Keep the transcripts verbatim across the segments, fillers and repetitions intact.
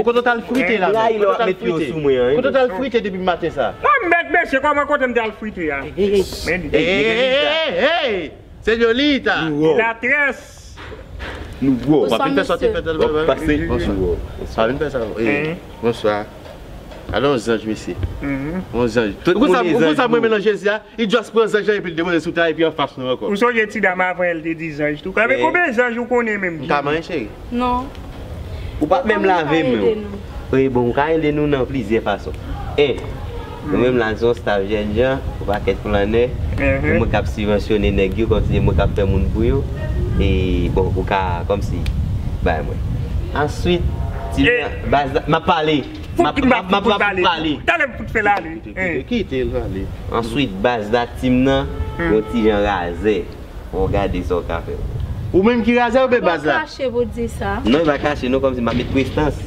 Kote w t al frite la menm? Kote w t al frite? Kote w t al frite depi maten sa? Mwen mèt mesye, kòman kote m t al frite a? Men li. Hey, hey, hey, hey, hey! Señorita! Latrès! Nou gwo. W ap vin fè sòti fèt. W ap pase. Bonswa. W ap vin fè sa. Bonswa. Gade yon zanj, mesye. Yon zanj. Tout moun e zanj. Ou konn sa m renmen nan Jezi a? Li just pran zanj lan epi l depoze sou tray epi anfas nou ankò. Ou sonje ti dam avan yè l te di zanj tou. Konbyen zanj ou konnen menm? M ka manyen, cheri? Non. Ou pa t menm lave men w. Wi, bon, ou ka ede nou nan plizyè fason. En, nou menm la, nou se yon staff jèn jan, yon pakèt flannè. Se mwen k ap sibvansyone nèg yo, kòmsi se mwen k ap fè moun pou yo. E, bon, ou ka, kòmsi, bay mwen. Answit, ti baz la, m ap pale. M ap, m ap, m ap, m ap pale. Talè m fout fè l ale. Kite, kite l ale. Answit, baz la, team nan, yon ti jan razè. Bon, gade sa w ka fè. Ou menm ki razè oubyen baz la? Ou kache pou di sa. Non, e pa kache, non, kòmsi m ap met prestans.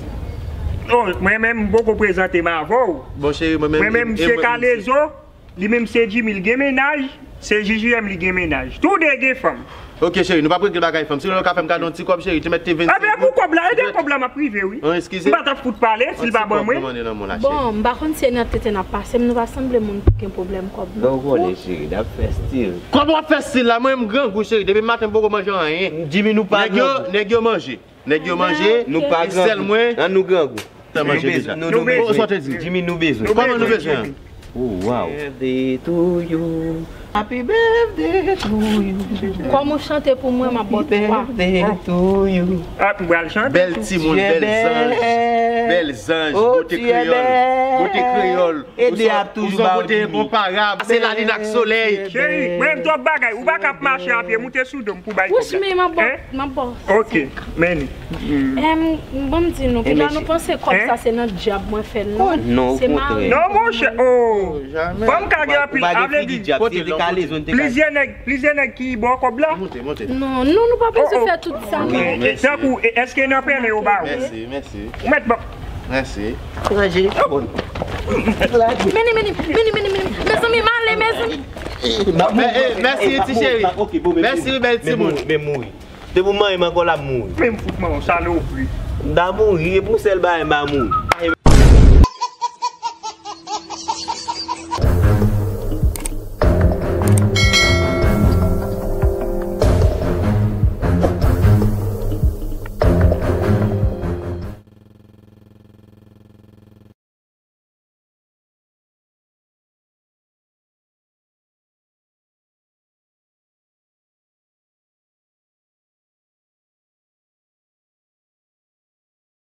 Oh, mwen menm, m poko prezante m avè w. Bon, cheri, mwen menm, mwen menm, se Kalezo, li menm se Jimmy, li gen mennaj, se J J M, li gen mennaj. Tou de gen fanm. Ok, cheri, nou p ap regle bagay fanm. Si w ka fè m kado yon ti kòb, cheri, te mèt te vennsenk goud. Ebyen, pou kòb la, ebyen, kòb la, m ap rive, wi. An, eskize. M pa t ap fout pale, si l pa ban mwen. Bon, m pa konn si se nan tete n ap pase, m nou pa sanble moun ki gen pwoblèm kòb, non. Donk, ou konnen, cheri, n ap fè stil. Kòman w ap fè stil la? Mwen, m grangou, cheri. Depi maten, m poko manje anyen. Jimmy, nou pa grangou. Nèg yo, nèg yo manje. Nèg yo manje. Nou pa grangou. E sèl mwen. An nou grangou. Tan manje deja. Nou bezwen. Sa w te di? Jimmy, nou bezwen. Kòman nou bezwen? Oh, wow. Birthday to you. Happy birthday to you. Kòm ou chante pou mwen, m ap ba w twa. Happy birthday to you. Ah, m pral chante tou. Bèl timoun, bèl zanj. Bèl zanj, bote kreyòl. Bote kreyòl. Ede ap toujou ba w Jimmy. Enkonparab. Se lalin ak solèy. Cheri, mwen menm twòp bagay. Ou pa ka ap mache a pye, moute sou do m pou bay kòb la. Wouch, men m ap ba w, m ap ba w. Ok, men li. Em, ban m di nou, poukisa nou panse kòb sa se nan dyab mwen fè l, non? Non, okontrè. Non, monchè, oh. Fanm ka gen anpil, a vle di, plizyè nèg, plizyè nèg ki ba w kòb la. Monte, monte. Non, non, nou pa bezwen fè tout sa, non. Tankou, e, èske nan pèlen yo ba ou? Mèsi, mèsi. Ou mèt ban. Mèsi. Ranje. Meni, meni, meni, meni, meni. Mezanmi, m ale, mezanmi. Mèsi, ti cheri. Mèsi, bèl timoun. Men mouri. Te pou manyen m ankò, l ap mouri. Men m fout manyen w, salopri. M ta mouri, e pou sèl bagay m pa mouri.